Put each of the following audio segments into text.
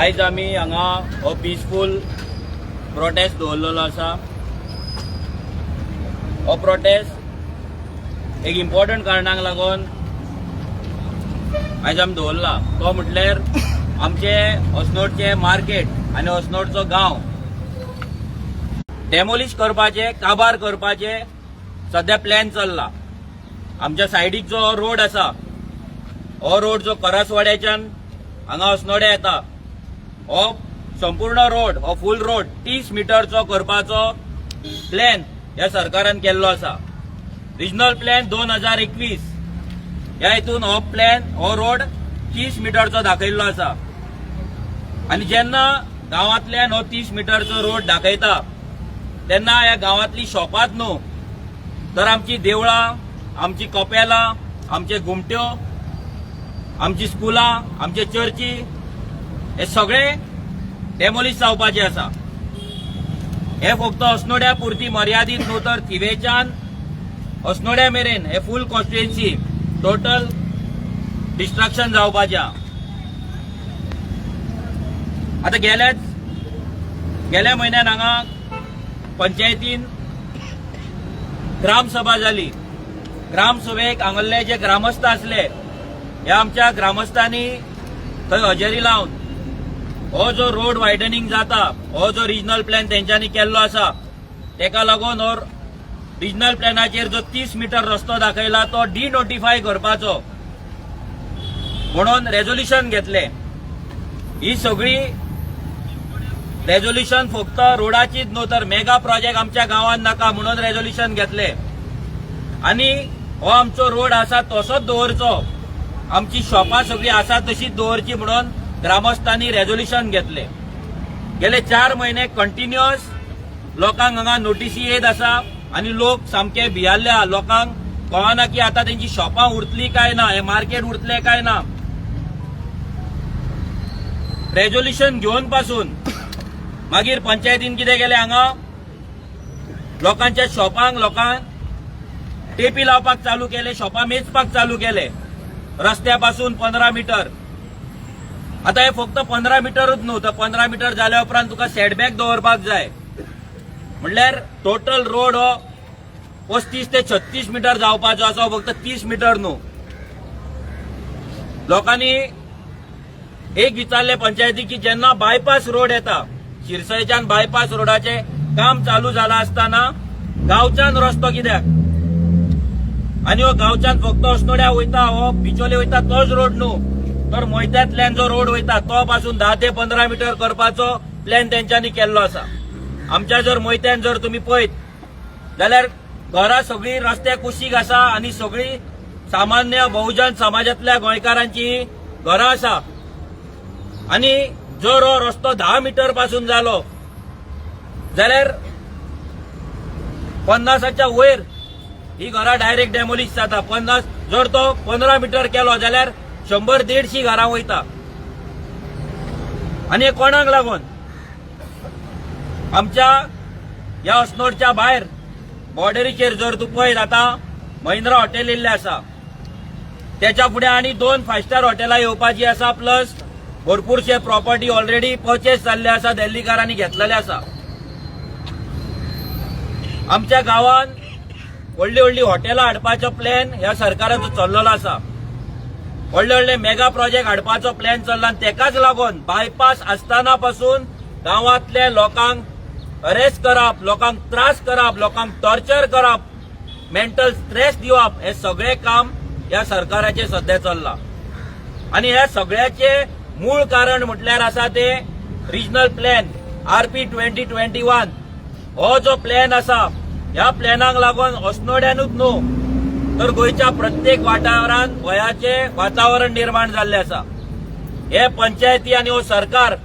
आयज आमी हांगा हो पिसफूल प्रोटेस्ट दवरलेलो आसा. हो प्रोटेस्ट एक इम्पॉर्टंट कारणाक लागून आयज आमी दवरला. तो म्हटल्यार आमचे अस्नोडचे मार्केट आनी अस्नोडचो गांव डेमोलिश करपाचे, काबार करपाचे सध्या प्लॅन चल्ला. आमच्या सायडीक जो रोड आसा, हो रोड जो करासवाड्याच्यान हांगा अस्नोड्या येता, हो संपूर्ण रोड, हो फूल रोड 30 मिटरचो करपाचो प्लॅन ह्या सरकारान केल्लो आसा. रिजनल प्लॅन 2021 ह्या हितून हो प्लॅन, हो रोड 30 मिटरचो दाखयल्लो आसा. आनी जेन्ना गांवांतल्यान हो 30 मिटरचो रोड दाखयता, तेन्ना ह्या गांवांतली शॉपांत न्हू तर आमची देवळां, आमची कपेलां, आमचे घुमट्यो, आमची स्कुलां, आमचे चर्ची हे सगळे डेमोलिश जावपाचे आसा. हे फक्त अस्नोड्या पुरती मर्यादीत न्हू, तर थिवेच्यान अस्नोड्या मेरेन हे फूल कॉन्स्टिट्युएन्सी टोटल डिस्ट्रक्शन जावपाचें आहा. आतां गेल्या म्हयन्यान हांगा पंचायतीन ग्रामसभा जाली. ग्रामसभेक हांगल्ले जे ग्रामस्थ आसले, ह्या आमच्या ग्रामस्थांनी थंय हजेरी लावन हो जो रोड वायडनिंग जाता, हो जो रिजनल प्लॅन तेंच्यांनी केल्लो आसा, तेका लागून हो रिजनल प्लॅनाचेर जो 30 मिटर रस्तो दाखयला तो डिनोटिफाय करपाचो म्हणून रेजोल्युशन घेतले. ही सगळी रेजोल्युशन फक्त रोडाचीच न्हू, तर मेगा प्रोजेक्ट आमच्या गांवांत नाका म्हणून रेजोल्युशन घेतले आनी हो आमचो रोड आसा तसोच दवरचो, आमची शॉपां सगळीं आसा तशीच दवरची म्हणून ग्रामस्थांनी रेजोल्युशन घेतले. गेले 4 म्हयने कंटिन्युअस लोकांक हांगा नोटीसी येत आसा आनी लोक सामके भियाल्ले आहा. लोकांक कळना की आतां तेंची शॉपां उरतली काय ना, हे मार्केट उरतले काय ना. रेजोल्युशन घेवन पासून मागीर पंचायतीन कितें केलें? हांगा लोकांच्या शॉपांक लोकांक टेपी लावपाक चालू केले, शॉपां मेजपाक चालू केले रस्त्या पासून 15 मिटर. आता हे फक्त 15 मिटरूच न्हू, तर 15 मिटर जाल्या उपरांत तुका सेटबॅक दवरपाक जाय. म्हणल्यार टोटल रोड हो 35 ते 36 मिटर जावपाचो आसा, हो फक्त 30 मिटर न्हू. लोकांनी एक विचारले पंचायती की जेन्ना बायपास रोड येता, शिरसयच्यान बायपास रोडाचे काम चालू जाला आसतना गांवच्यान रस्तो कित्याक? आनी हो गांवच्यान फक्त अस्नोड्या वयता, हो बिचोले वयता तोच रोड न्हू, तर मोयत्यांतल्यान जो रोड वयता तो पासून 10 ते 15 मिटर करपाचो प्लॅन तेंच्यांनी केल्लो आसा. आमच्या जर मोयत्यान जर तुमी पळयत जाल्यार घरां सगळीं रस्त्या कुशीक आसा आनी सगळीं सामान्य बहुजन समाजातल्या गोंयकारांची घरां आसा. आनी जर हो रस्तो 10 मिटर पासून जालो जाल्यार 50च्या वयर ही घरां डायरेक्ट डेमोलिश जाता. 50, जर तो 15 मिटर केलो जाल्यार 100 150 घरां वयता. आनी हे कोणाक लागून? आमच्या ह्या अस्नोडच्या भायर बॉर्डरीचेर जर तूं पळयत, आतां महिंद्रा हॉटेल येयल्लें आसा. त्याच्या फुडें आनी दोन फायव स्टार हॉटेलां येवपाची आसा, प्लस भरपूरशे प्रॉपर्टी ऑलरेडी परचेस जाल्ले आसा, दिल्लीकारांनी घेतलेले आसा. आमच्या गांवान व्हडली व्हडली हॉटेलां हाडपाचो प्लॅन ह्या सरकाराचो चल्लेलो आसा. व्हडले व्हडले मेगा प्रोजेक्ट हाडपाचो प्लॅन चल्ला आनी तेकाच लागून बायपास आसतना पासून गांवांतल्या लोकांक अरेस्ट करप, लोकांक त्रास करप, लोकांक टॉर्चर करप, मेंटल स्ट्रेस दिवप, हे सगळे काम ह्या सरकाराचे सध्या चल्लां. आनी ह्या सगळ्याचे मूळ कारण म्हटल्यार आसा ते रिजनल प्लॅन आरपी 2021. हो जो प्लॅन आसा, ह्या प्लॅनाक लागून अस्नोड्यानूच न्हू तर गोंयच्या प्रत्येक वाठारांत भंयाचे वातावरण निर्माण जाल्लें आसा. हे पंचायती आनी हो सरकार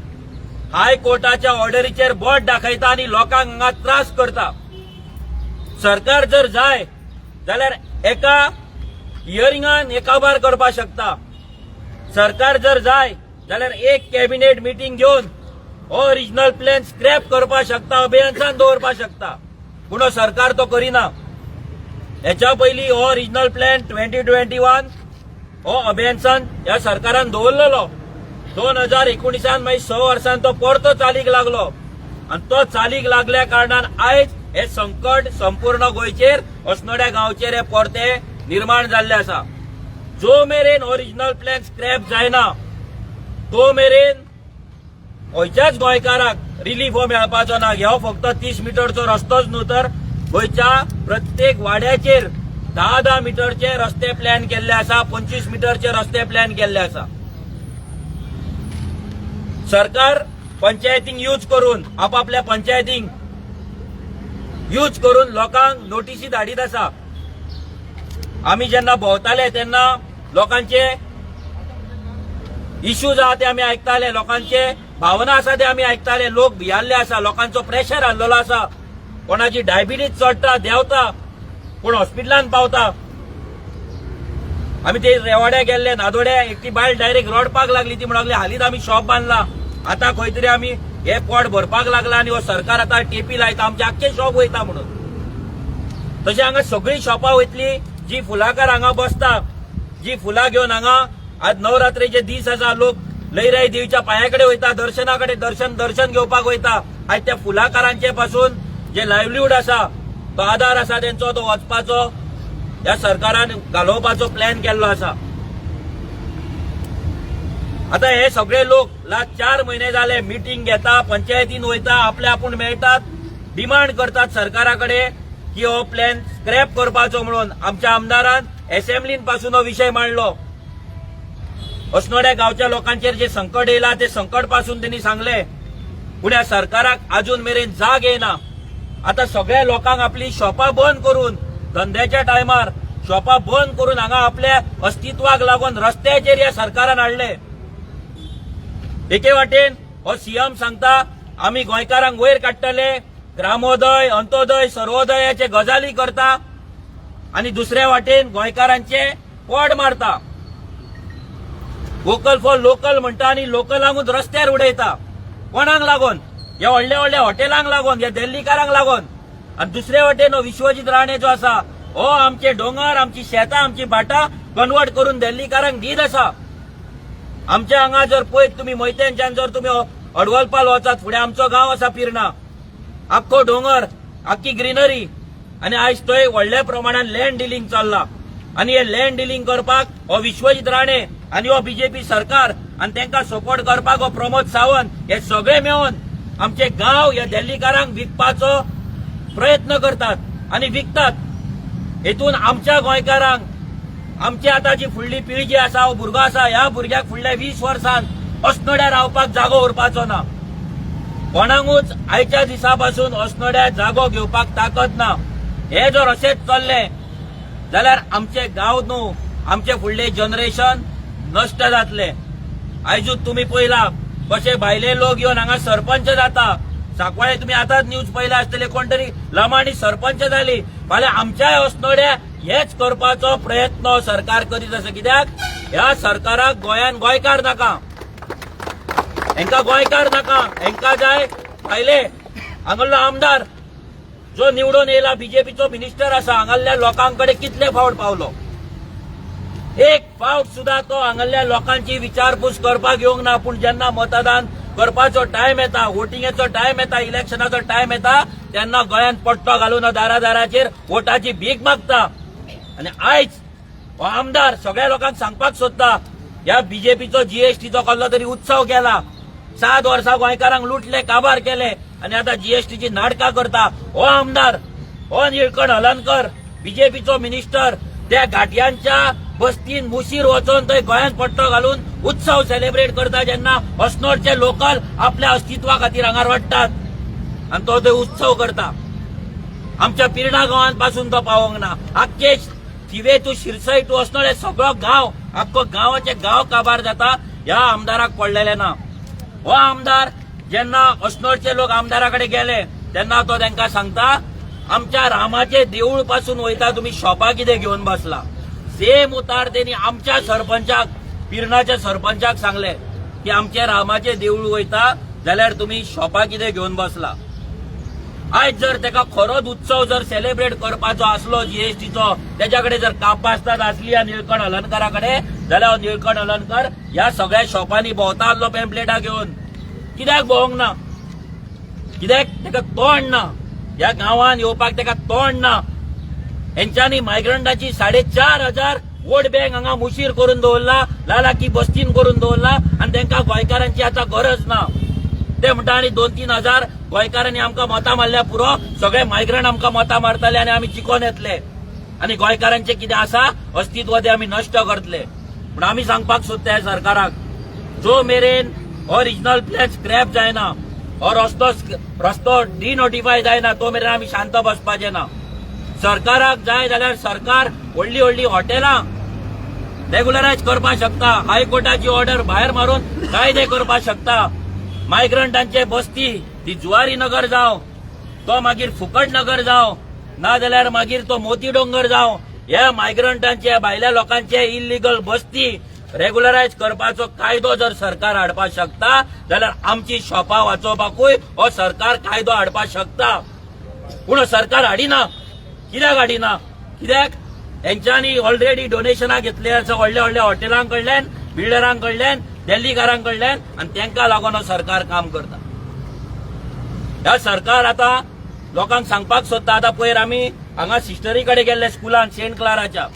हायकोर्टाच्या ऑर्डरीचेर बोट दाखयता आनी लोकांक हांगा त्रास करता. सरकार जर जाय जाल्यार एका हियरिंगान हे काबार करपाक शकता. सरकार जर जाय जाल्यार एक कॅबिनेट मिटींग घेवन हो रिजनल प्लॅन स्क्रॅप करपाक शकता, अबेयन्सान दवरपाक शकता, पूण हो सरकार तो करिना. हेच्या पयलीं हो रिजनल प्लॅन 2021 हो अबेयन्सान ह्या सरकारान दवरलेलो. 2019 मागीर 6 वर्सान तो परतो चालीक लागलो आनी तो चालीक लागल्या कारणान आयज हे संकट संपूर्ण गोंयचेर, अस्नोड्या गांवचेर हे परते निर्माण जाल्ले आसा. जो मेरेन ओरिजिनल प्लॅन स्क्रॅप जायना, तो मेरेन खंयच्याच गोंयकाराक रिलीफ हो मेळपाचो ना. हो फक्त 30 मिटरचो रस्तोच न्हू, तर गोंयच्या प्रत्येक वाड्याचेर 10-10 मिटरचे रस्ते प्लॅन केल्ले आसा, 25 मिटरचे रस्ते प्लॅन केल्ले आसा. सरकार पंचायतींक यूज करून, आपापल्या पंचायतींक यूज करून लोकांक नोटीसी धाडीत आसा. आमी जेन्ना भोंवताले तेन्ना लोकांचे इश्यूज आहा ते आमी आयकताले, लोकांचे भावना आसा ते आमी आयकताले. लोक भियाल्ले आसा, लोकांचो प्रेशर आहलेलो आसा. कोणाची डायबिटीज चडटा, देंवता, कोण हॉस्पिटलान पावता. आमी ते रेवाड्या गेल्ले, नादोड्या, एकटी बायल डायरेक्ट रडपाक लागली. ती म्हणूंक लागली, हालींच आमी शॉप बांदला, आता खंय तरी आमी हे पोट भरपाक लागला आनी हो सरकार आतां टेपी लायता, आमचे आख्खे शॉप वयता म्हणून. तशें हांगा सगळीं शॉपां वयतली. जी फुलाकार हांगा बसता, जी फुलां घेवन हांगा, आज नवरात्रेचे दीस आसा, लोक लयराई देवीच्या पांया कडेन वयता, दर्शना कडेन, दर्शन दर्शन घेवपाक वयता. आयज त्या फुलाकारांचे पासून जे लायवलीहूड आसा, तो आधार आसा तेंचो, तो वचपाचो ह्या सरकारान घालोवपाचो प्लॅन केल्लो आसा. आता हे सगळे लोक लास्ट 4 म्हयने जाले मिटींग घेता, पंचायतीन वयता, आपले आपूण मेळटात, डिमांड करतात सरकारा कडेन की हो प्लॅन स्क्रॅप करपाचो म्हणून. आमच्या आमदारान एसेंब्लीन पासून हो विशय मांडलो. अस्नोड्या गांवच्या लोकांचेर जे संकट येयला ते संकट पासून त्यांनी सांगले, पूण ह्या सरकाराक अजून मेरेन जाग येना. आता सगळ्या लोकांक आपली शॉपां बंद करून, धंद्याच्या टायमार शॉपां बंद करून हांगा आपल्या अस्तित्वाक लागून रस्त्याचेर ह्या सरकारान हाडले. एके वाटेन हो सीएम सांगता, आमी गोंयकारांक वयर काडटले, ग्रामोदय, अंत्योदय, सर्वोदयाचे गजाली करता आनी दुसऱ्या वाटेन गोंयकारांचे पोट मारता. वोकल फॉर लोकल म्हणटा आनी लोकलांकूच रस्त्यार उडयता. कोणाक लागून? ह्या व्हडल्या व्हडल्या हॉटेलांक लागून, ह्या दिल्लीकारांक लागून. आनी दुसरे वाटेन हो विश्वजीत राणे जो आसा, हो आमचे दोंगर, आमची शेतां, आमची भाटां कन्वर्ट करून दिल्लीकारांक दीत आसा. आमच्या हांगा जर पळयत तुमी, मोयतेंच्यान जर तुमी अडवलपाल वचात, फुडें आमचो गांव आसा पिर्णा. आख्खो दोंगर, आख्खी ग्रिनरी आनी आयज थंय व्हडल्या प्रमाणात लँड डिलिंग चल्ला. आनी हे लँड डिलिंग करपाक हो विश्वजीत राणे आनी हो बीजेपी सरकार आनी तांकां सपोर्ट करपाक हो प्रमोद सावंत, हे सगळे मेळून आमचे गांव ह्या दिल्लीकारांक विकपाचो प्रयत्न करतात आनी विकतात. हेतून आमच्या गोंयकारांक, आमची आतां जी फुडली पिळगी आसा, हो भुरगो आसा, ह्या भुरग्याक फुडल्या 20 वर्सान अस्नोड्या रावपाक जागो उरपाचो ना. कोणाकूच आयच्या दिसा पासून अस्नोड्या जागो घेवपाक ताकद ना. हे जर अशेंच चल्लें जाल्यार आमचे गांव न्हू, आमचे फुडले जनरेशन नश्ट जातले. आयजूच तुमी पळयला कशे भायले लोक येवन हांगा सरपंच जाता. सांकवाळे तुमी आतांच न्यूज पळयला आसतले, कोण तरी लमाणी सरपंच जाली. फाल्यां आमच्याय अस्नोड्या हेच करपाचो प्रयत्न सरकार करीत आसा. कित्याक ह्या सरकाराक गोंयान गोंयकार नाका, हेंका गोंयकार नाका, हेंका जाय भायले. हांगासरलो आमदार जो निवडून येयला, बीजेपीचो मिनिस्टर आसा, हांगासरल्या लोकांकडे कितले फावट पावलो? एक फावट सुद्धा तो हांगासरल्या लोकांची विचारपूस करपाक येवंक ना. पूण जेन्ना मतदान करपाचो टायम येता, वोटिंगेचो टायम येता, इलेक्शनाचो टायम येता, तेन्ना गोंयांत पट्टो घालून दारा दाराचेर वोटाची भीक मागता. आनी आयज हो आमदार सगळ्या लोकांक सांगपाक सोदता, ह्या बीजेपीचो जीएसटीचो कसलो तरी उत्सव केला. 7 वर्सां गोंयकारांक लुटले, काबार केले आनी आता जीएसटीची नाटकां करता. हो आमदार, हो निळकंठ हलनकर, बीजेपीचो मिनिस्टर, त्या घाटयांच्या बस्तीन मुशीर वचोन थंय गोंयांत पट्टो घालून उत्सव सेलिब्रेट करता, जेन्ना अस्नोडचे लोकल आपल्या अस्तित्वा खातीर हांगा रडटात आनी तो थंय उत्सव करता. आमच्या पिर्णा गांवांत पासून तो पावोंक ना. आख्खे थिवे टू शिरसय टू अस्नोड हे सगळो गांव, आख्खो गांवाचे गांव काबार जाता, ह्या आमदाराक पडलेले ना. हो आमदार जेन्ना अस्नोडचे लोक आमदारा कडेन गेले तेन्ना तो तांकां सांगता, आमच्या रामाचे देऊळ पासून वयता, तुमी शॉपां कितें घेवन बसला? सेम उतार तेणी आमच्या सरपंचाक, पिर्णाच्या सरपंचाक सांगले की आमचे रामाचे देऊळ वयता जाल्यार तुमी शॉपां कितें घेवन बसला? आयज जर तेका खरोच उत्सव जर सेलिब्रेट करपाचो आसलो जीएसटीचो, तेच्या कडेन जर कापास्ताद आसली या निळकंठ हलनकारा कडेन, जाल्यार हो निळकंठ हळर्णकर ह्या सगळ्या शॉपांनी भोंवता आसलो पॅम्पलेटां घेवन. कित्याक भोंवंक ना? कित्याक ताका तोंड ना? ह्या गांवान येवपाक ताका तोंड ना. हेंच्यांनी मायग्रंटाची 4500 वोट बँक हांगा मुशीर करून दवरला, लालाकी बस्तीन करून दवरला आनी तांकां गोंयकारांची आतां गरज ना. ते म्हणटा आनी 2-3 हजार गोंयकारांनी आमकां मतां मारल्या पुरो, सगळे मायग्रंट आमकां मतां मारतले आनी आमी जिखोन येतले आनी गोंयकारांचें कितें आसा अस्तित्व तें आमी नश्ट करतले. पूण आमी सांगपाक सोदता ह्या सरकाराक, जो मेरेन हो रिजनल प्लॅन स्क्रॅप जायना, हो रस्तो रस्तो डिनोटिफाय जायना, तो मेरेन आमी शांत बसपाचे ना. सरकाराक जाय जाल्यार सरकार व्हडली व्हडली हॉटेलां रेगुलरायज करपाक शकता, हायकोर्टाची ऑर्डर भायर मारून कायदे करपाक शकता. मायग्रंटांचे बस्ती ती जुवारी नगर जावं, तो मागीर फुकट नगर जावं, ना जाल्यार मागीर तो मोती डोंगर जावं, ह्या मायग्रंटांचे भायल्या लोकांचे इल्लिगल बस्ती रेगुलरायज करपाचो कायदो जर सरकार हाडपाक शकता जाल्यार आमची शॉपां वाचोवपाकूय हो सरकार कायदो हाडपाक शकता. पूण हो सरकार हाडिना. कित्याक हाडिना? कित्याक हेंच्यांनी ऑलरेडी डोनेशनां घेतली आसा व्हडल्या व्हडल्या हॉटेलां कडल्यान, बिल्डरां कडल्यान, दिल्लीकारां कडल्यान आनी तांकां लागून हो सरकार काम करता. ह्या सरकार आतां लोकांक सांगपाक सोदता. आतां पयर आमी हांगा सिस्टरी कडेन गेल्ले स्कुलान सेंट क्लाराच्या,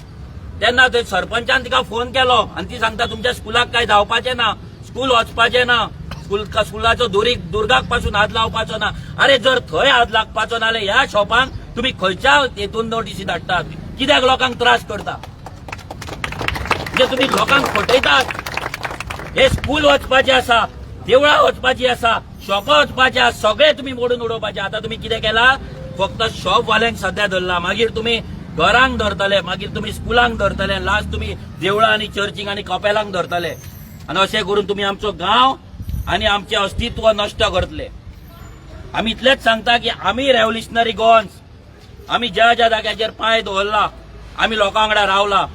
तेन्ना थंय सरपंचान तिका फोन केलो आनी ती सांगता, तुमच्या स्कुलाक काय जावपाचें ना, स्कूल वचपाचें ना, स्कूल स्कुलाचो दोरीक दुर्गाक पासून हात लावपाचो ना. अरे, जर थंय हात लागपाचो ना जाल्यार ह्या शॉपांक तुमी खंयच्या हेतून नोटीसी धाडटात? कित्याक लोकांक त्रास करता? म्हणजे तुमी लोकांक फटयतात. हे स्कूल वचपाचें आसा, देवळां वचपाची आसा, शॉपां वचपाचें आसा, सगळें तुमी मोडून उडोवपाचें. आतां तुमी कितें केलां? फक्त शॉपवाल्यांक सध्या धरला. मागीर तुमी घरांक धरतले, मागीर तुमी स्कुलांक धरतले, लास्ट तुमी देवळां आनी चर्चींक आनी कपेलांक धरतले आनी अशें करून तुमी आमचो गांव आनी आमचें अस्तित्व नश्ट करतले. आमी इतलेंच सांगता की आमी रेव्होल्युशनरी गोवन्स, आमी ज्या ज्या जाग्याचेर पांय दवरला, आमी लोकां वांगडा रावला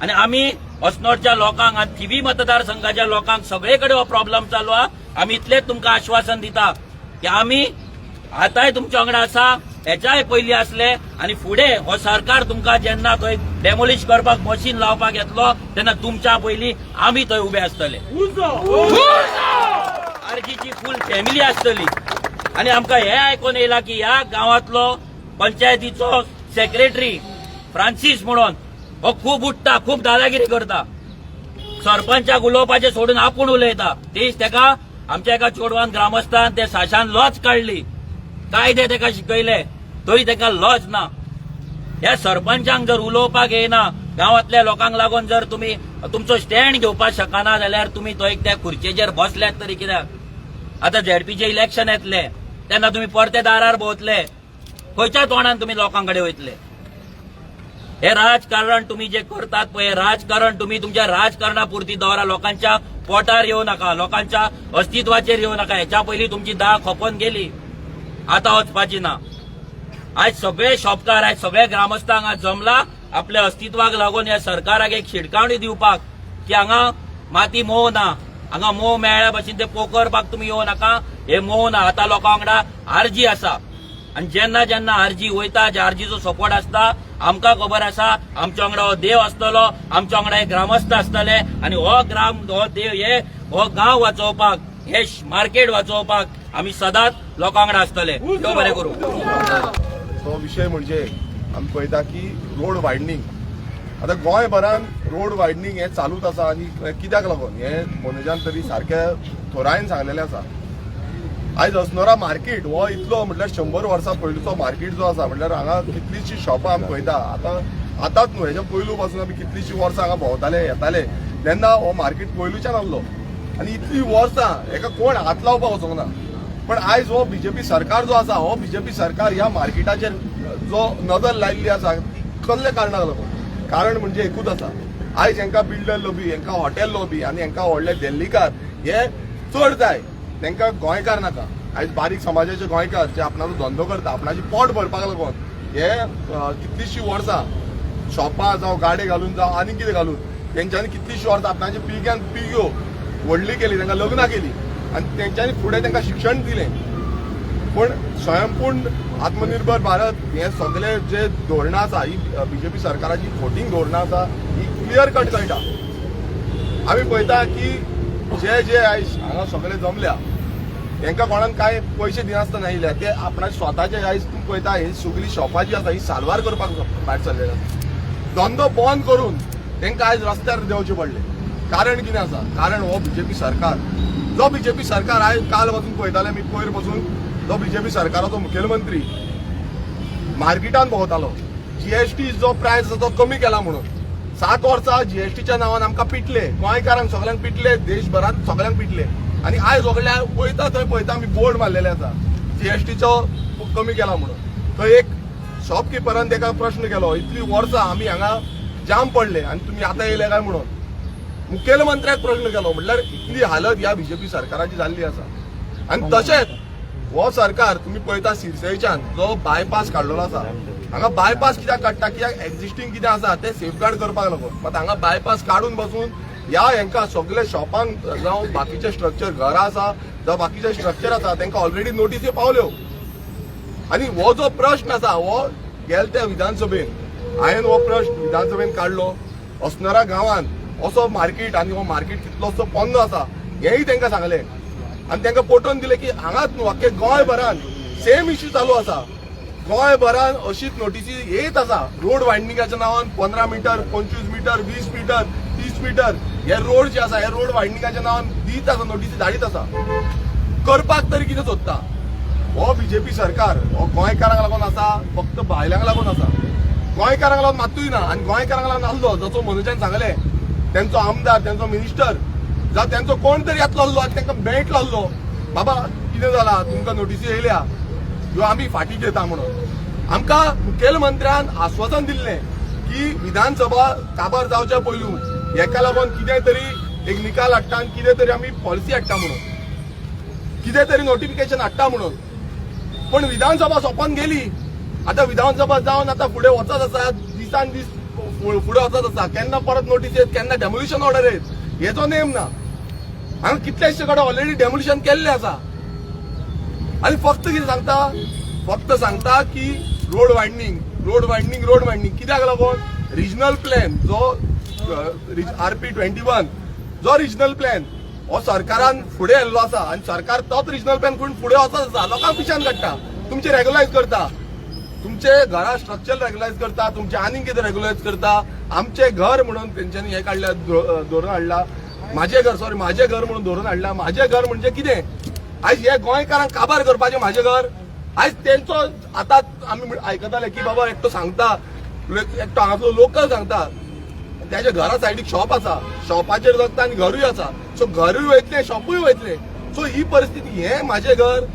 आनी आमी अस्नोडच्या लोकांक आनी थिवी मतदारसंघाच्या लोकांक सगळे कडेन हो प्रॉब्लम चालू आहा. आमी इतलेंच तुमकां आश्वासन दिता की आमी आतांय तुमच्या वांगडा आसा, हेच्याय पयलीं आसले आनी फुडें हो सरकार तुमकां जेन्ना थंय डेमोलिश करपाक मशीन लावपाक येतलो तेन्ना तुमच्या पयलीं आमी थंय उबे आसतले. आरजीची फूल फॅमिली आसतली. आनी आमकां हें आयकोन येयलां की ह्या गांवांतलो पंचायतीचो सेक्रेटरी फ्रांसीस म्हणून हो खूब उठता, खूब दादागिरी करता, सरपंचाक उलोवपाचें सोडून आपूण उलयता. तीच तेका आमच्या एका चेडवान, ग्रामस्थान ते साशान लज काडली. कायदे तेका शिकयले तरी तेका लज ना. ह्या सरपंचांक जर उलोवपाक येयना, गांवांतल्या लोकांक लागून जर तुमी तुमचो स्टँड घेवपाक शकना जाल्यार तुमी थंय त्या खुर्चेचेर बसल्यात तरी कित्याक? आतां झेडपीचे इलेक्शन येतले तेन्ना तुमी परते दारार भोंवतले. खंयच्या तोंडान तुमी लोकां कडेन वयतले? हे राजकारण तुम्ही जे करतात पळय, हे राजकारण तुम्ही तुमच्या राजकारणा पुरती दवरा. लोकांच्या पोटार येऊ नाका, लोकांच्या अस्तित्वाचेर येऊ नाका. हेच्या पयलीं तुमची दाळ खपोवन गेली, आता वचपाची ना. आयज सगळे शॉपकार, आयज सगळे ग्रामस्थ हांगा जमला आपल्या अस्तित्वाक लागून ह्या सरकाराक एक शिटकावणी दिवपाक की हांगा माती मोव ना, हांगा मोव मेळ्ळ्या भशेन ते पोखरपाक तुमी येवं नाका. हे मोव ना. आतां लोकां वांगडा आरजी आसा आनी जेन्ना जेन्ना आरजी वयता, जे आरजीचो सपोर्ट आसता, आमकां खबर आसा आमच्या वांगडा हो देव आसतलो, आमच्या वांगडा हे ग्रामस्थ आसतले आनी हो ग्राम, हो देव, हे हो गांव वाचोवपाक, हे मार्केट वाचोवपाक आमी सदांच लोकां वांगडा आसतले. देव बरें करूं. तो विशय म्हणजे आमी पळयता की रोड वायडनींग, आतां गोंयभरान रोड वायडनींग हें चालूच आसा. आनी कित्याक लागून हें मनोजान तरी सारकें थोरायेन सांगलेलें आसा. आयज अस्नोरा मार्केट हो इतलो म्हटल्यार 100 वर्सां पयलूचो मार्केट जो आसा, म्हटल्यार हांगा कितलींशीं शॉपां आमी पळयता. आतां आतांच न्हू, हेच्या पयलू पासून आमी कितलींशीं वर्सां हांगा भोंवताले, येताले. तेन्ना हो मार्केट पयलूच्यान आहलो आनी इतलीं वर्सां हेका कोण हात लावपाक वचोंक ना. पण आयज हो बीजेपी सरकार जो आसा, हो बीजेपी सरकार ह्या मार्केटाचेर जो नदर लायिल्ली आसा ती कसल्या कारणाक लागून? कारण म्हणजे एकूच आसा, आयज हेंकां बिल्डर लॉबी, हेंकां हॉटेल लॉबी आनी हेंकां व्हडले दिल्लीकार हे चड जाय, तेंकां गोंयकार नाका. आयज बारीक समाजाचे गोंयकार जे आपणाचो धंदो करता, आपणाचें पोट भरपाक लागून हे कितलींशीं वर्सां शॉपां जावं, गाडे घालून जावं, आनी कितें घालून तेंच्यांनी कितलींशीं वर्सां आपणाची पिळग्यान पिळग्यो व्हडली केली, तांकां लग्नां केली आनी तेंच्यांनी फुडें तांकां शिक्षण दिलें. पूण स्वयंपूर्ण आत्मनिर्भर भारत हे सगळे जे धोरणां आसा, ही बीजेपी सरकाराची फोटींग धोरणां आसा, ही क्लियर कट कळटा. आमी पळयता की जे जे आयज हांगा सगळे जमल्या हेंकां कोणाक कांय पयशे दिनासतना येयल्या ते आपणा स्वताचे. आयज तुमी पळयता, ही सगळी शॉपां जी आसा ही साल्वार करपाक भायर सरलेले आसा. धंदो बंद करून तांकां आयज रस्त्यार देंवचे पडले. कारण कितें आसा? कारण हो बीजेपी सरकार, जो बीजेपी सरकार आयज काल पासून पळयताले मी, पयर पासून जो बीजेपी सरकाराचो मुखेलमंत्री मार्केटान भोंवतालो, जीएसटी जो प्रायस आसा तो कमी केला म्हणून. 7 वर्सां जीएसटीच्या नांवान आमकां पिटले, गोंयकारांक सगळ्यांक पिटले, देशभरात सगळ्यांक पिटले. आनी आयज सगळ्या वयता थंय पळयता आमी बोर्ड मारलेले आसा जीएसटीचो कमी केला म्हणून. थंय एक शॉपकिपरान ताका प्रश्न केलो, इतली वर्सां आमी हांगा जाम पडले आनी तुमी आतां येयले काय म्हणून. मुखेलमंत्र्याक प्रश्न केलो. म्हटल्यार इतली हालत ह्या बीजेपी सरकाराची जाल्ली आसा. आनी तशेंच हो सरकार तुमी पळयता, सिरसयच्यान जो बायपास काडलेलो आसा, हांगा बायपास कित्याक काडटा? कित्याक एक्झिस्टींग कितें आसा तें सेफगार्ड करपाक लागून. मात हांगा बायपास काडून बसून ह्या हेंकां सगळे शॉपांक जावं बाकीचे स्ट्रक्चर, घरां आसा जावं बाकीचे स्ट्रक्चर आसा, तांकां ऑलरेडी नोटीसी पावल्यो. आनी हो जो प्रश्न आसा हो गेल त्या विधानसभेन हांवें हो प्रश्न विधानसभेन काडलो. अस्नोडा गांवांत असो मार्केट आनी हो मार्केट कितलोसो पोन्नो आसा हेंय तांकां सांगलें आनी तांकां पटोवन दिलें की हांगाच न्हू, आख्खे गोंयभरान सेम इश्यू चालू आसा. गोंयभरान अशीच नोटीसी येत आसा. रोड वायडनिंगाच्या नांवान 15 मिटर, 25 मिटर, 20 मिटर, 30 मिटर हे रोड जे आसा, हे रोड वायडनिंगाच्या नांवान दीत आसा, नोटीसी धाडीत आसा. करपाक तरी कितें सोदता हो बीजेपी सरकार? हो गोंयकारांक लागून आसा, फक्त भायल्यांक लागून आसा, गोंयकारांक लागून मात्तूय ना. आनी गोंयकारांक लागून आसलो, जसो मनोजान सांगलें, तेंचो आमदार, तेंचो मिनिस्टर जावं तेंचो कोण तरी येतलो आसलो आनी तांकां मेळटलो आसलो, बाबा कितें जाला, तुमकां नोटीसी येयल्या, ह्यो आमी फाटीं घेता म्हणून. आमकां मुखेलमंत्र्यान आश्वासन दिल्लें की विधानसभा काबार जावच्या पयलू हेका लागून कितें तरी एक निकाल हाडटा आनी कितें तरी आमी पॉलिसी हाडटा म्हणून, कितें तरी नोटिफिकेशन हाडटा म्हणून. पण विधानसभा सोंपोन गेली. आतां विधानसभा जावन आतां फुडें वचत आसा, दिसान दीस फुडें वचत आसा. केन्ना परत नोटीस येत, केन्ना डेमोलिशन ऑर्डर येत, हेचो नेम ना. हांगा कितलेशे कडेन ऑलरेडी डेमोलिशन केल्लें आसा. आनी फक्त कितें सांगता? फक्त सांगता की road widening, road widening, road widening. कित्याक लागून? रिजनल प्लॅन जो आरपी 21, जो रिजनल प्लॅन हो सरकारान फुडें येल्लो आसा आनी सरकार तोच रिजनल प्लॅन करून फुडें वचत आसा. लोकांक पिशान काडटा, तुमचे रेगुलायज करता, तुमचे घरा स्ट्रक्चर रेगुलायज करता, तुमचे आनीक कितें रेगुलायज करता. आमचे घर म्हणून तेंच्यांनी हें काडल्या, धोरण हाडला, माझे घर, सॉरी, माझे घर म्हणून धोरण हाडला. माझे घर म्हणजे कितें? आयज हे गोंयकारांक काबार करपाचें माझे घर. आयज तेंचो आतां आमी आयकताले की बाबा एकटो सांगता, एकटो हांगासलो लोकल सांगता, त्याच्या घरा सायडीक शॉप आसा, शॉपाचेर जगता आनी घरूय आसा, सो घरूय वयतलें, शॉपूय वयतलें. सो ही परिस्थिती. हें माझें घर,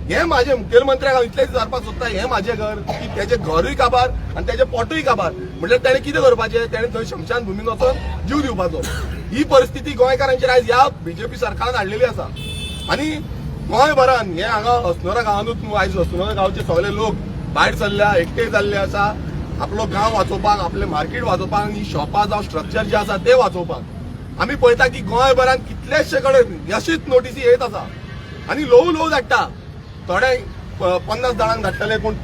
हें माझे मुखेलमंत्र्याक हांव इतलेंच विचारपाक सोदता, हें माझें घर की तेजें घरूय काबार आनी तेजें पोटूय काबार, म्हटल्यार तेणें कितें करपाचें? तेणें थंय शमशान भुमीन वचोन जीव दिवपाचो. ही परिस्थिती गोंयकारांचेर आयज ह्या बीजेपी सरकारान हाडलेली आसा. आनी गोंयभरान हे हांगा अस्नोडा गांवानूच न्हू, आयज अस्नोडा गांवचे सगळे लोक भायर सरल्या, एकटे जाल्ले आसा, आपलो गांव वाचोवपाक, आपलें मार्केट वाचोवपाक आनी शॉपां जावं स्ट्रक्चर जे आसा ते वाचोवपाक. आमी पळयता की गोंयभरान कितलेशे कडेन अशीच नोटीसी येत आसा आनी ल्हवू ल्हवू धाडटा. थोडे 50 जाणांक धाडटले, कोण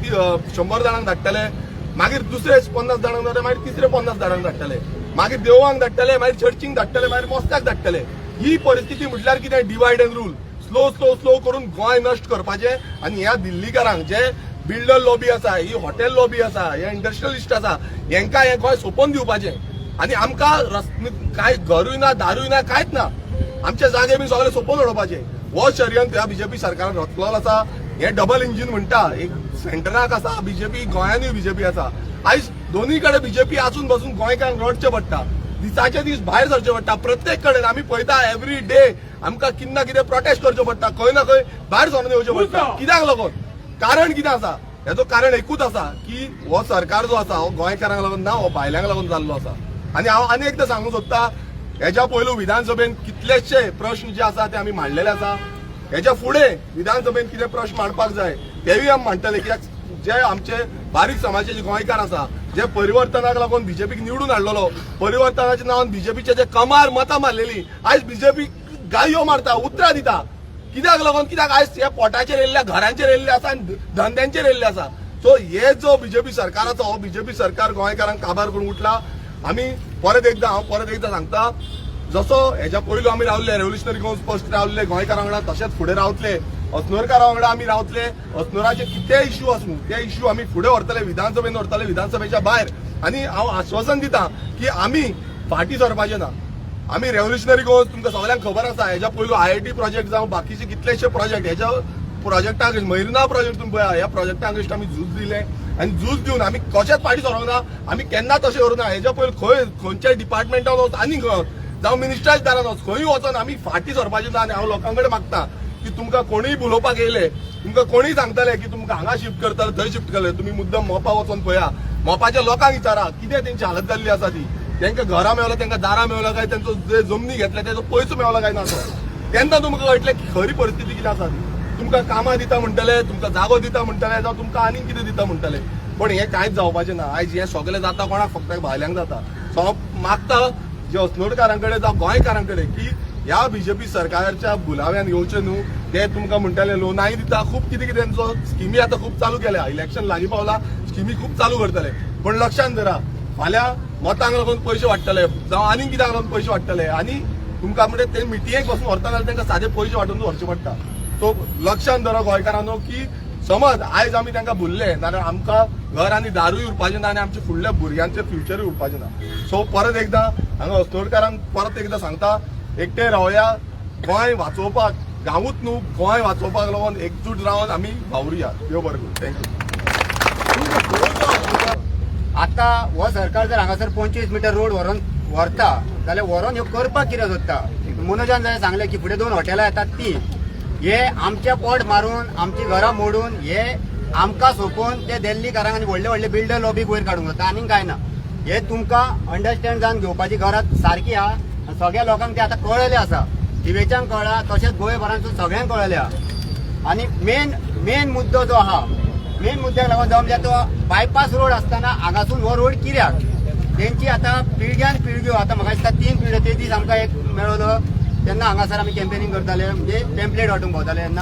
100 जाणांक धाडटले, मागीर दुसरे 50 जाणांक धाडटले, मागीर तिसरे 50 जाणांक धाडटले, मागीर देवळांक धाडटले, मागीर चर्चींक धाडटले, मागीर मोस्त्याक धाडटले. ही परिस्थिती म्हटल्यार कितें? Divide and rule. Slow slow slow करून गोंय नश्ट करपाचें. आनी ह्या दिल्लीकारांक, जे बिल्डर लॉबी आसा, ही हॉटेल लॉबी आसा, हे इंडस्ट्रियलिस्ट आसा, हेंकां हें गोंय सोंपोवन दिवपाचें. आनी आमकां कांय घरूय ना, दारूय ना, कांयच ना, आमचे जागे बी सगळे सोंपोवन उडोवपाचे. हो षडयंत्र ह्या बीजेपी सरकारान रचलेलो आसा. हे डबल इंजीन म्हणटा, एक सेंटराक आसा बीजेपी, गोंयांनूय बीजेपी आसा. आयज दोनूय कडेन बीजेपी आसून बसून गोंयकारांक रडचें पडटा, दिसाचे दीस भायर सरचे पडटा. प्रत्येक कडेन आमी पळयता, एवरी डे आमकां कितें ना कितें प्रोटेस्ट करचो पडटा, खंय ना खंय भायर सरून येवचें पडटा. कित्याक लागून? कारण कितें आसा? हेचो कारण एकूच आसा की हो सरकार जो आसा हो गोंयकारांक लागून ना, हो भायल्यांक लागून जाल्लो आसा. आनी हांव आनी एकदां सांगूंक सोदता, हेच्या पयलू विधानसभेन कितलेशे प्रश्न जे आसा ते आमी मांडलेले आसा. हेच्या फुडें विधानसभेन कितें प्रश्न मांडपाक जाय तेवूय आमी मांडटले. कित्याक जे आमचे बारीक समाजाचे जे गोंयकार आसा, जे परिवर्तनाक लागून बीजेपीक निवडून हाडलेलो, परिवर्तनाच्या नांवान बीजेपीचे जे कमार मतां मारलेली, आयज बीजेपी गायो मारता, उतरां दिता. कित्याक लागून? कित्याक आयज ह्या पोटाचेर येयल्ल्या, घरांचेर येयल्ले आसा आनी धंद्यांचेर येयल्ले आसा. सो हे जो बीजेपी सरकाराचो हो बीजेपी सरकार गोंयकारांक काबार करून उठला. आमी परत एकदां, हांव परत एकदां सांगता, जसो हेज्या पयलू आमी रावले, रेव्होल्युशनरी गोवन्स पक्ष रावले गोंयकारां वांगडा, तशेंच फुडें रावतले. अस्नोरकारां वांगडा आमी रावतले. अस्नोराचे कितेंय इश्यू आसूं, ते इश्यू आमी फुडें व्हरतले, विधानसभेन व्हरतले, विधानसभेच्या भायर. आनी हांव आश्वासन दिता की आमी फाटीं सरपाचे ना. आमी रेव्होल्युशनरी गोवन्स, तुमकां सगळ्यांक खबर आसा, हेज्या पयलू आयआयटी प्रोजेक्ट जावं बाकीचे कितलेशे प्रोजेक्ट, हेज्या प्रोजेक्टाक, मैरिना प्रोजेक्ट तुमी पळया, ह्या प्रोजेक्टाक आमी झूज दिलें आनी झूज दिवन आमी कशेंच फाटीं सरोंक ना. आमी केन्ना तशें करूं ना. हेज्या पयलीं खंय खंयच्याय डिपार्टमेंटान वच आनी खंय जावं मिनिस्टराच्या दारान वच, खंयूय वचोन आमी फाटीं सरपाचें ना. आनी हांव लोकां कडेन मागता की तुमकां कोणूय उलोवपाक येयले, तुमकां कोणूय सांगतले की तुमकां हांगा शिफ्ट करतले, थंय शिफ्ट करतले, तुमी मुद्दम मोपा वचोन पळया, मोपाच्या लोकांक विचारा कितें तेंची हालत जाल्ली आसा ती. तांकां घरां मेवला, तांकां दारां मेवला काय तेंचो जे जमनी घेतले तेजो पयसो मेवला काय ना तो, तेन्ना तुमकां कळटलें की खरी परिस्थिती कितें आसा ती. तुमकां कामां दिता म्हणटले, तुमकां जागो दिता म्हणटले, जावं तुमकां आनीक कितें दिता म्हणटले, पण हें कांयच जावपाचें ना. आयज हें सगळें जाता कोणाक? फक्त भायल्यांक जाता. सो हांव मागता जे अस्नोडकारां कडेन जावं गोंयकारां कडेन की ह्या बीजेपी सरकारच्या बुलाव्यान येवचे न्हू. ते तुमकां म्हणटले लोनाय दिता, खूब कितें कितें तेंचो स्किमी आतां खूब चालू केल्या. इलेक्शन लागीं पावला, स्किमी खूब चालू करतले, पण लक्षात धरा, फाल्यां मतांक लागून पयशे वाडटले जावं आनीक कित्याक लागून पयशे वाडटले आनी तुमकां म्हणजे ते मिटिंगेक बसून व्हरता जाल्यार तांकां सादे पयशे वांटून व्हरचे पडटा. सो लक्षात धरा गोंयकारांनो की समज आयज आमी तांकां भुल्ले जाल्यार आमकां घर आनी दारूय उरपाचें ना आनी आमच्या फुडल्या भुरग्यांचें फ्युचरूय उरपाचें ना. सो परत एकदां हांगा अस्नोडकारांक परत एकदां सांगता, एकटे रावया. गोंय वाचोवपाक, गांवूच न्हू, गोंय वाचोवपाक लागून एकजूट रावन आमी वावरुया. देव बरें करूं. Thank you. आता हो सरकार जर हांगासर 25 मिटर रोड व्हरोन व्हरता जाल्यार व्हरोन ह्यो करपाक कितें सोदता? मनोजान जाय सांगलें की फुडें दोन हॉटेलां येतात ती हे आमचे पोट मारून, आमची घरां मोडून, हे आमकां सोंपोवन ते दिल्लीकारांक आनी व्हडले व्हडले बिल्डर लॉबीक वयर काडूंक सोदता, आनीक कांय ना. हे तुमकां अंडरस्टँड जावन घेवपाची गरज सारकी आहा आनी सगळ्या लोकांक ते आतां कळ्ळेलें आसा. दिवेच्यांक कळ्ळा, तशेंच गोंयभरांतसून सगळ्यांक कळ्ळेलें आहा. आनी मेन मेन मुद्दो जो आहा, मेन मुद्द्याक लागून जावं म्हणजे तो बायपास रोड आसतना हांगासून हो रोड कित्याक? तेंची आतां पिळग्यान पिळग्यो, आतां म्हाका दिसता तीन पिळग्यो. ते दीस आमकां एक मेळलो तेन्ना हांगासर आमी कॅम्पेनिंग करताले, म्हणजे पेम्पलेट वांटूंक भोंवताले तेन्ना.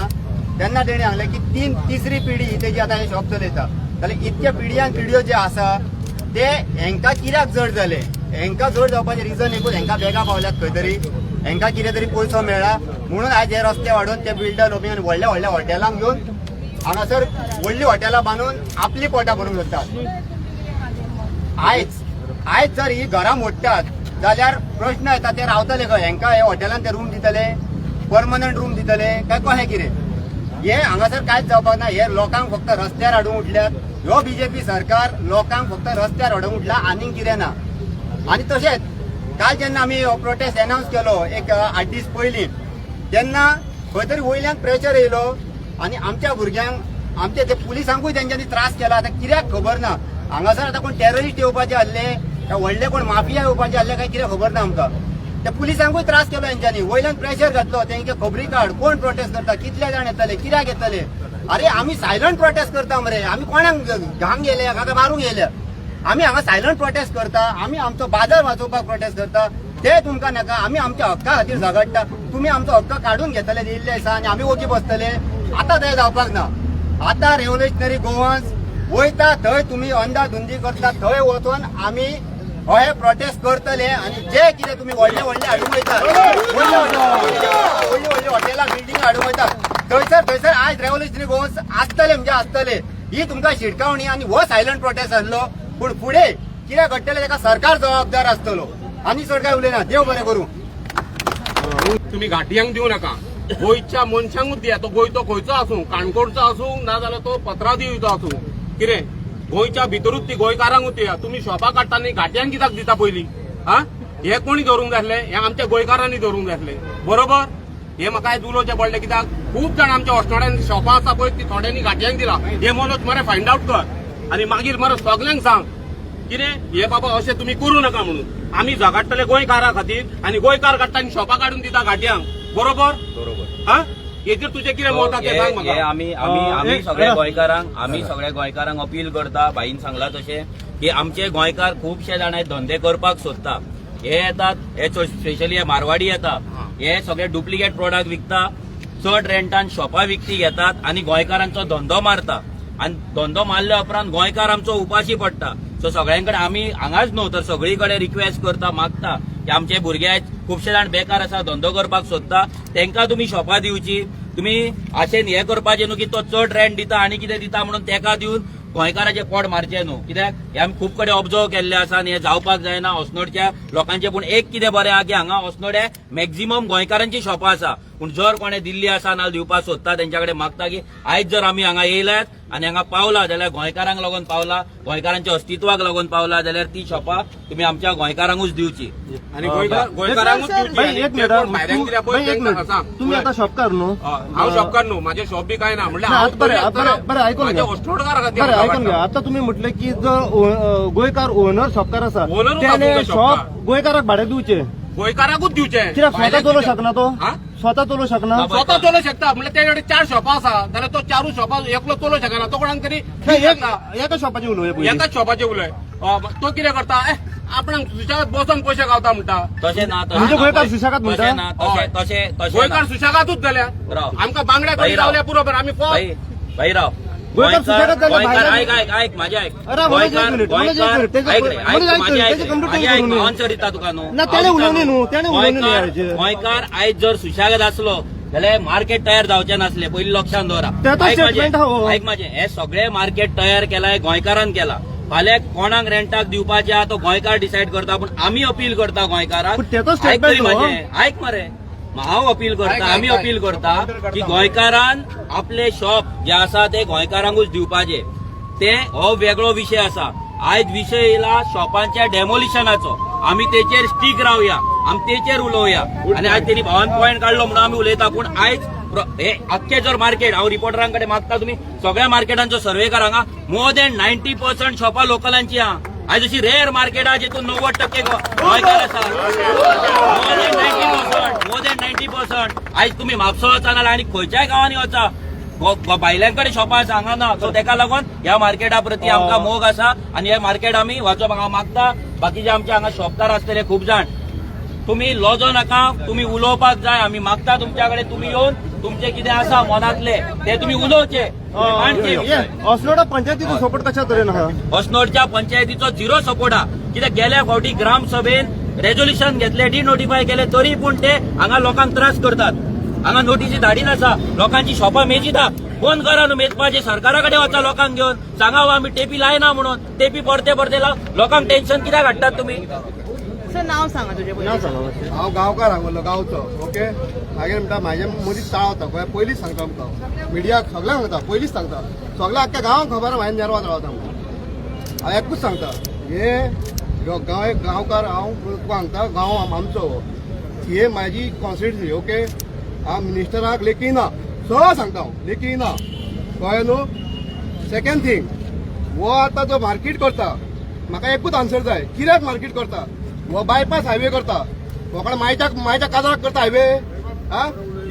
तेन्ना तेणी सांगलें की तीन तिसरी पिढी ही तेजी आतां हे शॉप चलयता. जाल्यार इतक्या पिढयान पिढयो जे आसा ते हेंकां कित्याक जड जाले? हेंकां जड जावपाचें रिजन एकूच, हेंकां बेगां पावल्यात खंय तरी, हेंकां कितें तरी पयसो मेळ्ळा म्हणून आयज हे रस्ते वाडोवन ते बिल्डर लोबी आनी व्हडल्या व्हडल्या हॉटेलांक घेवन हांगासर व्हडली हॉटेलां बांदून आपली पोटां भरूंक सोदतात. आयज आयज जर ही घरां मोडटात जाल्यार प्रश्न येता, ते रावतले खंय? हेंकां हे हॉटेलान ते रूम दितले, परमनंट रूम दितले काय कशें कितें? हे हांगासर कांयच जावपाक ना. हे लोकांक फक्त रस्त्यार हाडूंक उठल्यात. ह्यो बीजेपी सरकार लोकांक फक्त रस्त्यार हाडूंक उठला, आनीक कितें ना. आनी तशेंच काल जेन्ना आमी हो प्रोटेस्ट अनावन्स केलो एक 8 दीस पयलीं, तेन्ना खंय तरी वयल्यान प्रेशर येयलो आनी आमच्या भुरग्यांक, आमचे ते पुलिसांकूय तेंच्यांनी त्रास केला. आतां कित्याक खबर ना. हांगासर आतां कोण टेररिस्ट येवपाचे आहले काय व्हडले कोण माफिया येवपाचे आहले काय कितें खबर ना आमकां. त्या पुलिसांकूय त्रास केलो हेंच्यांनी, वयल्यान प्रेशर घातलो तेंके, खबरी काड, कोण प्रोटेस्ट करता, कितले जाण येतले, कित्याक येतले. अरे, आमी सायलंट प्रोटेस्ट करता मरे. आमी कोणाक घाम गेले काय मारूंक गेले? आमी हांगा सायलंट प्रोटेस्ट करता. आमी आमचो बाजार वाचोवपाक प्रोटेस्ट करता, ते तुमकां नाका. आमी आमच्या हक्का खातीर झगडटा, तुमी आमचो हक्क काडून घेतले दिल्ले आसा आनी आमी ओगी बसतले? आतां ते जावपाक ना. आतां रेव्होल्युशनरी गोवन्स वयता थंय तुमी अंदाधुंदी करता थंय वचून आमी हे प्रोटेस्ट करतले. आनी जे कितें तुमी व्हडले व्हडले हाडूंक वयतात, व्हडले व्हडले व्हडले हॉटेलां बिल्डिंग हाडूंक वयतात, थंयसर थंयसर आयज रेव्होल्युशनरी गोवन्स आसतले म्हणजे आसतले. ही तुमकां शिटकावणी. आनी हो सायलंट प्रोटेस्ट आसलो, पूण फुडें कितें घडटलें ताका सरकार जबाबदार आसतलो. आनी चड काय उलयना. देव बरें करूं. तुम्ही घाटयांक दिवं नाका, गोंयच्या मनशांकूच दिया. तो गोंयचो खंयचो आसूं, काणकोणचो आसूं, नाजाल्यार तो पत्रादेवीचो आसूं, कितें गोंयच्या भितरूच ती गोंयकारांकूच दिया. तुमी शॉपां काडटा न्ही, घाटयांक कित्याक दिता पयलीं? हा, हे कोणी धरूंक जाय आसलें? हे आमच्या गोंयकारांनी धरूंक जाय आसलें, बरोबर? हे म्हाका आयज उलोवचें पडलें कित्याक खूब जाण आमच्या अस्नोड्यान शॉपां आसा पळय, ती थोड्यांनी घाटयांक दिला. हे मनोज मरे फायंड आवट कर आनी मागीर मरे सगल्यांक सांग कितें हे बाबा, अशें तुमी करूं नाका म्हणून. आमी झगडटले गोंयकारा खातीर आनी गोंयकार काडटा आनी शॉपां काडून दिता घाटयांक, बरोबर? बरोबर. हा, हेजेर तुजें कितें मत आसा तें सांग हे म्हाका. आमी आमी आमी सगळ्या गोंयकारांक, आमी सगळ्या गोंयकारांक अपील करता, भाईन सांगला तशें की आमचे गोंयकार खुबशे जाण हे धंदे करपाक सोदता. हे येतात, हे स्पेशली हे मारवाडी येता, हे सगळे डुप्लिकेट प्रोडक्ट विकता, चड रेंटान शॉपां विकती घेतात आनी गोंयकारांचो धंदो मारता. आनी धंदो मारल्या उपरांत गोंयकार आमचो उपाशी पडटा. सो सगळ्यां कडेन आमी हांगाच न्हू तर सगळी कडेन रिक्वेस्ट करता, मागता. की आमचे भुरगे आयज खुबशे जाण बेकार आसा, धंदो करपाक सोदता, तांकां तुमी शॉपां दिवची. तुमी आशेन हें करपाचें न्हू की तो चड रेंट दिता आनी कितें दिता म्हणून तेका दिवन गोंयकाराचें पोट मारचें न्हू. कित्याक हें आमी खूब कडेन ऑब्जर्व केल्लें आसा आनी हें जावपाक जायना अस्नोडच्या लोकांचें. पूण एक कितें बरें आहा की हांगा अस्नोड्या मॅक्झिमम गोंयकारांची शॉपां आसा. पूण जर कोणें दिल्ली आसा ना दिवपाक सोदता, तेंच्या कडेन मागता की आयज जर आमी हांगा येयल्यात आनी हांगा पावला जाल्यार गोंयकारांक लागून पावला, गोंयकारांच्या अस्तित्वाक लागून पावला, जाल्यार ती शॉपां तुमी आमच्या गोंयकारांकूच दिवची. आनी गोंयकारांकूच दिवची. भाई आनी एक जे मिनिट कोण भायल्यांक दिल्या पळय भाई एक तांकां मिनिट. सांग. तुम्ही आता शॉपकार न्हू? हांव शॉपकार न्हू, माझे शॉप बी काय ना. म्हणल्यार ना, हांव आता बरें, तरी बरें, बरें, आयकून माझ्या घ्या. अस्नोडकारा खातीर बरें, हांव आयकून घ्या. आता तुम्ही म्हटले की जर गोंयकार ओनर शॉपकार आसा, ओनरूच त्याने आसूं ते शॉप शॉपकार. गोंयकाराक भाड्याक दिवचे. गोंयकाराकूच दिवचे. कित्याक स्वता भायल्यांक चलोवंक दिवचे. शकना तो? हा? स्वता चलोवंक शकना? स्वता चलोवंक शकता म्हणल्यार तेजे कडेन चार शॉपां आसा जाल्यार तो चारूय शॉपां एकलो चलोवंक शकना, तो कोणाक तरी नाही, दिवंक शकता. एका शॉपाचे उलोवया पयलीं. एकाच शॉपाचें उलय. तो कितें करता, आपणाक सुशेगाद बसोन पयशे गावता म्हणटा. तशें ना, तशें म्हणजे ना. गोंयकार सुशेगाद म्हणटा? तशें ना, तशें तशें तशें ना. गोंयकार सुशेगादूच जाल्या. राव. आमकां बांगड्या भाई कडी राव. गावल्या पुरो, आमी भाई भाई राव. गोंयकार सुशेगाद जाल्यार गोंयकार भायल्यान- आयक आयक आयक, माझे ऐक. अरे, मनोज, एक गोंयकार मिनिट, मनोज, एक गोंयकार मिनिट. त्याचं- ऐक रे, ऐक, मनोज, ऐक माझे तरी, ऐक त्याचं रे, कंप्लीट माझे ऐक, करून घे. आन्सर दिता तुका न्हू. ना, त्याने उलोवणी न्हू, त्याने उलोवणी न्हू ह्याचेर. गोंयकार आयज जर सुशेगाद आसलो जाल्यार मार्केट तयार जावचें नासलें, पयलीं लक्षात दवरा. तेतो ऐक माझें, स्टेटमेंट हा हो. ऐक माझें, हे सगळें मार्केट तयार केलां गोंयकारान केलां. फाल्यां कोणाक रेंटाक दिवपाचें आहा तो गोंयकार डिसायड करता. पूण आमी अपील करता गोंयकाराक. पूण तेतो ऐक तरी स्टेटमेंट न्हू. माझें, ऐक मरे, हांव अपील ऐक, करता, ऐक, आमी ऐक. अपील करता की गोंयकारान आपले शॉप जे आसा ते गोंयकारांकूच दिवपाचे. ते हो वेगळो विशय आसा. आयज विशय येयला शॉपांच्या डेमोलिशनाचो. आमी तेचेर स्टीक रावया, आमी तेचेर उलोवया. आनी आयज तेणी भावान पॉयंट काडलो म्हणून आमी उलयता. पूण आयज हे आख्खे जर मार्केट, हांव रिपोर्टरां कडेन मागता, तुमी सगळ्या मार्केटांचो सर्वे करा. हांगा मोर दॅन 90% शॉपां लोकलांची आहा. आयज अशी रेअर मार्केट आहा जितून 90% गोंयकार आसा. More than 90%, more than 90%. आयज तुमी म्हापसो वचा नाल्यार आनी खंयच्याय गांवांनी वचा, भायल्यांकडे शॉपां आसा, हांगा ना. सो तेका लागून ह्या मार्केटा प्रती आमकां मोग आसा आनी हे मार्केट आमी वाचोवपाक हांव मागता. बाकीचे आमचे हांगा शॉपकार आसतले खूब जाण, तुमी लजो नाका, तुमी उलोवपाक जाय. आमी मागता तुमच्या कडेन, तुमी येवन तुमचे कितें आसा मनांतले ते तुमी उलोवचे, तुमी मांडचे विशय. अस्नोडा पंचायतीचो सपोर्ट कशा तरेन आहा? अस्नोडच्या पंचायतीचो झिरो सपोर्ट हा. कित्याक गेल्या फावटी ग्रामसभेन रेजोल्युशन घेतले, डिनोटिफाय केले, तरी पूण ते हांगा लोकांक त्रास करतात. हांगा नोटीसी धाडीन आसा, लोकांची शॉपां मेजिता. बंद करा न्हू मेजपाचे. सरकारा कडेन वचा लोकांक घेवन, सांगा हो आमी टेपी लायना म्हणून. टेपी परते परते लाव, लोकांक टेन्शन कित्याक हाडटात तुमी? सर, नाव सांगा तुजें पयलीं. नाव सांगा मातशें. हांव गांवकार हांगुल्लो गांवचो. ओके, मागीर म्हणटा म्हाजे मदींच ताळ वता. गोंय पयलींच सांगता आमकां, मिडियाक सगळ्यांक सांगता, पयलींच सांगता, सगळ्या आख्ख्या गांवांक खबर आहा, म्हाज्या नेरवात रावता म्हणून. हांव एकूच सांगता, हे गांव गांवकार हांव तुका सांगता, गांव आमचो हो. हे म्हाजी कॉन्स्टिट्युन्सी. ओके, हांव मिनिस्टराक लेखी ना, सगळं सांगता हांव, लेखी ना. कळ्ळें न्हू? सेकंड थिंग, हो आतां जो मार्केट करता, म्हाका एकूच आन्सर जाय, कित्याक मार्केट करता? हो बायपास हायवे करता, हो मायच्या मायच्या काजाराक करता हायवे? आ,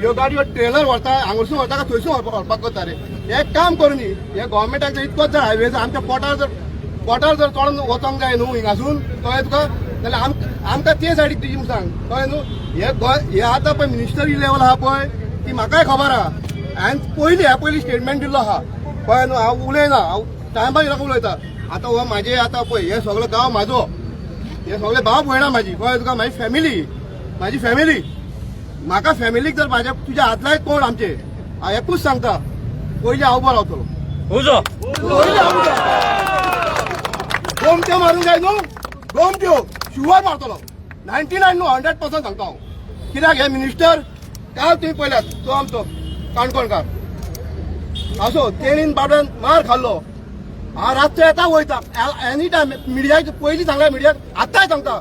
ह्यो गाडयो ट्रेलर व्हरता, हांगासून व्हरता काय थंयसून व्हरपाक करता रे? एक काम करूं न्ही, हे गोवोरमेंटाक जर इतकोच जर हायवे आमच्या पोटार जर चडोन वचोंक जाय न्हू हिंगासून, कळ्ळें तुका, जाल्यार आमकां ते सायडीक तुजी सांग. कळ्ळें न्हू? हे गोंय हे आतां पळय मिनिस्टरी लेवल आहा पळय, ती म्हाकाय खबर आहा. हांवें पयलीं ह्या पयलीं स्टेटमेंट दिल्लो आहा. कळ्ळें न्हू? हांव उलयना, हांव टायमार लोक उलयता. आतां हो म्हाजे आतां पळय हे सगळो गांव म्हाजो, हे सगळे भाव भयणां म्हाजी. कळ्ळें तुका? म्हाजी फॅमिली, म्हाजी फॅमिली, म्हाका फॅमिलीक जर म्हाज्या तुज्या हात लायत कोण आमचे, हांव एकूच सांगता, पयलीं हांव उबो रावतलो. उजो. पयलीं हांव उबो रावतलो. गोमट्यो मारूंक जाय न्हू, गोमट्यो शुवर मारतलो. 99 न्हू, 100% सांगता हांव. कित्याक हे मिनिस्टर काल तुमी पळयल्यात, तो आमचो काणकोणकार असो तेणीन बाबड्यान मार खाल्लो. हांव रातचो येता वयता एनी टायम. मिडियाक पयलीं सांगल्या, मिडियाक आतांय सांगता,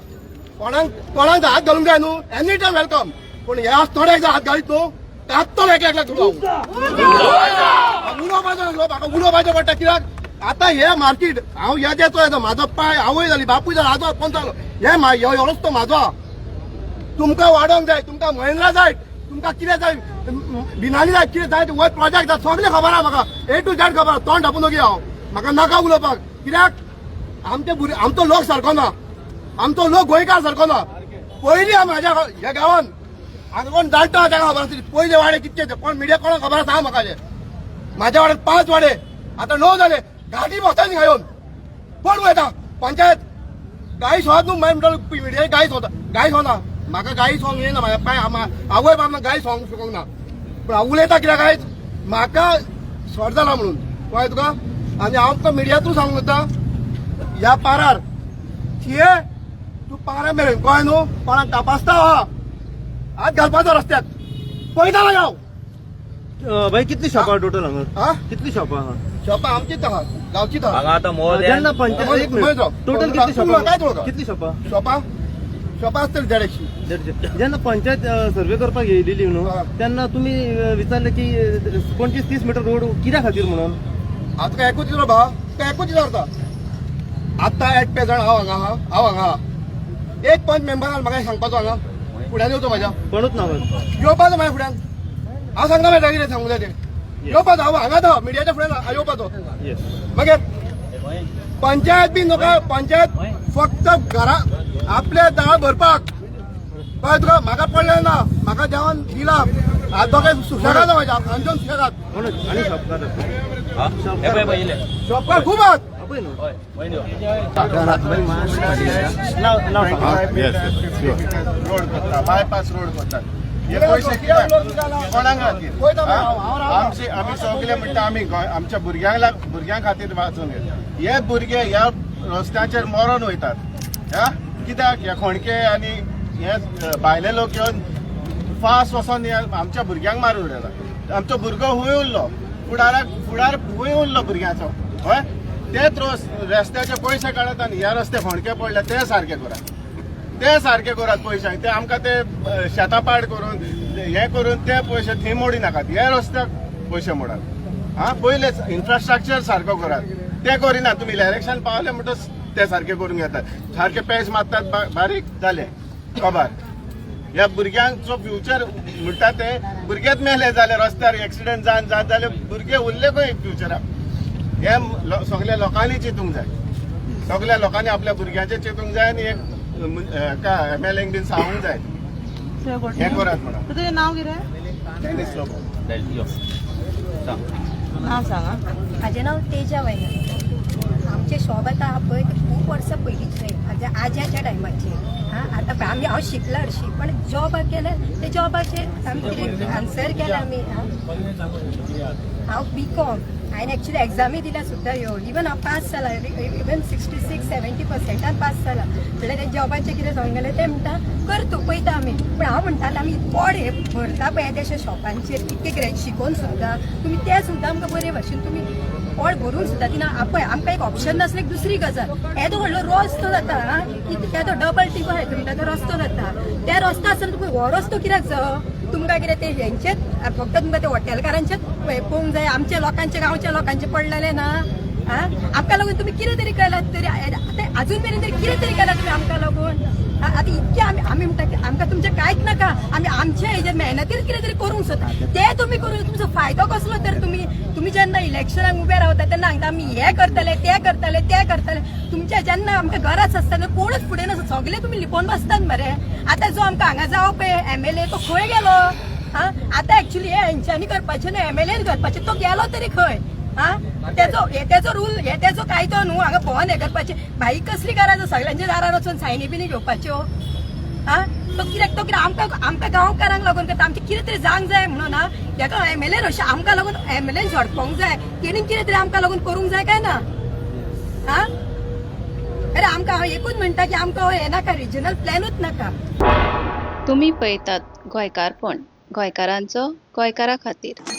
कोणाक कोणाक हात घालूंक जाय न्हू, एनी टायम welcome. पूण ह्या थोड्याक जर हात घालीत न्हू, कातलो एक एकल्याक तुका. उलोवपाचो नासलो म्हाका, उलोवपाचें पडटा. कित्याक आतां हे मार्केट हांव येदेचो येता, म्हाजो पांय, आवय जाली, बापूय जालो, आजो कोण जालो, हे ह्यो रस्तो म्हाजो आहा. तुमकां वाडोवंक जाय, तुमकां महिंद्रा जाय, तुमकां कितें जाय, बिनाली जाय, कितें जाय, वयर प्रोजेक्ट जाय, सगळें खबर आहा म्हाका, ए टू झेड खबर आहा. तोंड धापून वगी हांव, म्हाका नाका उलोवपाक. कित्याक आमचे भुरगे, आमचो लोक सारको ना, आमचो लोक गोंयकार सारको ना. पयलीं म्हाज्या ह्या गांवान हांगा कोण जाणटो आहा ताका खबर आसतली पयले वाडे कितके ते. कोण मिडिया कोणाक खबर आसा म्हाका ते. म्हाज्या वाड्यार 5 वाडे, आतां 9 जाले. गाडी बसता हिंगा येवन कोण वयता? पंचायत गाई सोद न्हू मागीर म्हणटा मिडिया गाई सोदा गाई सोना म्हाका गाई सोंग येना म्हाज्या पांय आवय बाब गाई सोंग शकूंक ना पूण हांव उलयता कित्याक आयज म्हाका शॉर्ट जाला म्हणून कळ्ळें तुका. आनी हांव तुका मिडिया थ्रू सांगूंक सोदता ह्या पारार थिये तूं पारा मेरेन कळ्ळें न्हू कोणाक तपासता आहा हात घालपाचो रस्त्याक पळयता मागीर हांव. भाई कितली शॉपां टोटल हांगा? हा? कितली शॉपां आहा? शॉपां आमचीच आहा गांवचीच आहा. हांगा आतां मोर जेन्ना पंचायत एक मिनिट टोटल कितली शॉपां? काय तुका कितली शॉपां? शॉपां शॉपां आसतली 150. 150. जेन्ना पंचायत सर्वे करपाक येयलेली न्हू हा. तेन्ना तुमी विचारलें की 25-30 मिटर रोड कित्या खातीर म्हणून? हांव तुका एकूच दिलो भाव तुका एकूच विचारता आतां एट प्रेजंट हांव हांगा आहा हांव हांगा आहा एक पंच मेंबरान म्हाका सांगपाचो हांगा फुड्यान येवचो म्हाज्या कोणूच ना येवपाचो म्हाज्या फुड्यान हांव सांगता मेळटा कितें सांगूं जाय तें येवपाचो हांव हांगाच आहा मिडियाच्या फुड्यान येवपाचो. येस. मागीर पंचायत बी नका पंचायत फक्त घरा आपले दाळ भरपाक कळ्ळें तुका. म्हाका पडलें ना म्हाका देवान दिला हात दोगे सुशेगाद म्हाज्या आमच्यान सुशेगाद म्हणून आनी शॉपकार हे पळय पयले शॉपकार खूब आहात. आपय न्हू हय वयर यो. नाव नाव सांग. रोड करता बायपास रोड करतात हे पयशे कित्याक कोणाक खातीर आमचे आमी सगळे म्हणटा आमी आमच्या भुरग्यांक भुरग्यां खातीर वाचून घेता. हे भुरगे ह्या रस्त्याचेर मरोन वयतात हा कित्याक हे खणके आनी हे भायले लोक येवन फास्ट वचोन हे आमच्या भुरग्यांक मारून उडयला. आमचो भुरगो हुंय उरलो फुडाराक फुडार हुंय उरलो भुरग्यांचो हय तेच रस्त्याचे पयशे काडत आनी ह्या रस्ते खणके पडले ते सारके करात ते सारके करात पयशांक ते आमकां ते शेतां पाड करून हे करून ते पयशे थंय मोडी नाकात हे रस्त्याक पयशे मोडात. हा पयले इन्फ्रास्ट्रक्चर सारको करात ते करिना तुमी इलेक्शन पावले म्हणटच ते सारके करून घेतात सारके पॅच मारतात बारीक जाले खबर. ह्या भुरग्यांचो फ्युचर म्हणटा ते भुरगेच मेले जाल्यार रस्त्यार एक्सिडंट जावन जात जाल्यार भुरगे उरले खंय फ्युचराक. हे सगल्या लोकांनी चिंतूंक जाय सगल्या लोकांनी आपल्या भुरग्यांचें चिंतूंक जाय आनी एक एम एल एंक बीन सांगूंक जाय हें करात म्हणून. तुजें नांव कितें? टेनीस लोबो. यो. सांग. नांव सांग. म्हाजें नांव तेजा वैना. आमचें शॉप आतां आहा पळय तें खूब वर्सां पयलींचें म्हाज्या आज्याच्या टायमाचें. आं आतां पळय आमी हांव शिकलां हरशीं पण जॉबाक गेल्यार ते जॉबाचेर आमी कितें आन्सर केलां आमी. हांव बी कॉम हांवें एक्चुली एग्जामी दिल्या सुद्दां ह्यो इवन हांव पास जालां इवन 66-70% पास जालां. म्हणल्यार ते जॉबाचें कितें सांगलें गेलें ते म्हणटा कर तूं पळयता आमी. पूण हांव म्हणटालें आमी पोड हे भरता पळय येदेशा शॉपांचेर कितके कितें शिकोवन सुद्दां तुमी ते सुद्दां आमकां बरे भाशेन तुमी पोट भरून सुद्दां दिना. आपय आमकां एक ऑप्शन नासलें एक दुसरी गजाल येदो व्हडलो रस्तो जाता कितें तो डबल टिबल म्हणटा तो रस्तो जाता त्या रस्तो आसतना तुका हो रस्तो कित्याक जावो तुमकां कितें ते हेंचेच फक्त तुमकां ते हॉटेलकारांचेच पळोवंक जाय आमच्या लोकांचे गांवच्या लोकांचे पडलेले ना. आं आमकां लागून तुमी कितें तरी केलां तरी आतां अजून मेरेन तरी कितें तरी केलां तुमी आमकां लागून. आतां इतकें आमी आमी म्हणटा की आमकां तुमचें कांयच नाका आमी आमच्या हेजेर मेहनतीर कितें तरी करूंक सोदता ते तुमी करून तुमचो फायदो कसलो तर तुमी तुमी जेन्ना इलेक्शनाक उबे रावता तेन्ना सांगता आमी हें करतले तें करतले तें करतले. तुमच्या जेन्ना आमकां गरज आसता तेन्ना कोणूच फुडें नासता सगळे तुमी लिपोवन बसतात मरे. आतां जो आमकां हांगा जावप एम एल ए तो खंय गेलो? आं आतां एक्चुली हे हेंच्यांनी करपाचें न्हू एम एल एन करपाचें तो गेलो तरी खंय? आं तेजो हे तेजो रूल हे तेजो कायदो न्हू हांगा भोंवन हें करपाचें भाई कसली गरज सगळ्यांच्या दारार वचून सायनी बिनी घेवपाच्यो? आं तो कित्याक तो कितें आमकां आमकां गांवकारांक लागून करता आमचें कितें तरी जावंक जाय म्हणून. आं तेका एम एल एन अशें आमकां लागून एम एल एन झडपोंक जाय तेणी कितें तरी आमकां लागून करूंक जाय काय ना? आं अरे आमकां हांव एकूच म्हणटा की आमकां हें नाका रिजनल प्लॅनूच नाका. तुमी पळयतात गोंयकारपण, गोंयकारांचो गोंयकारा खातीर.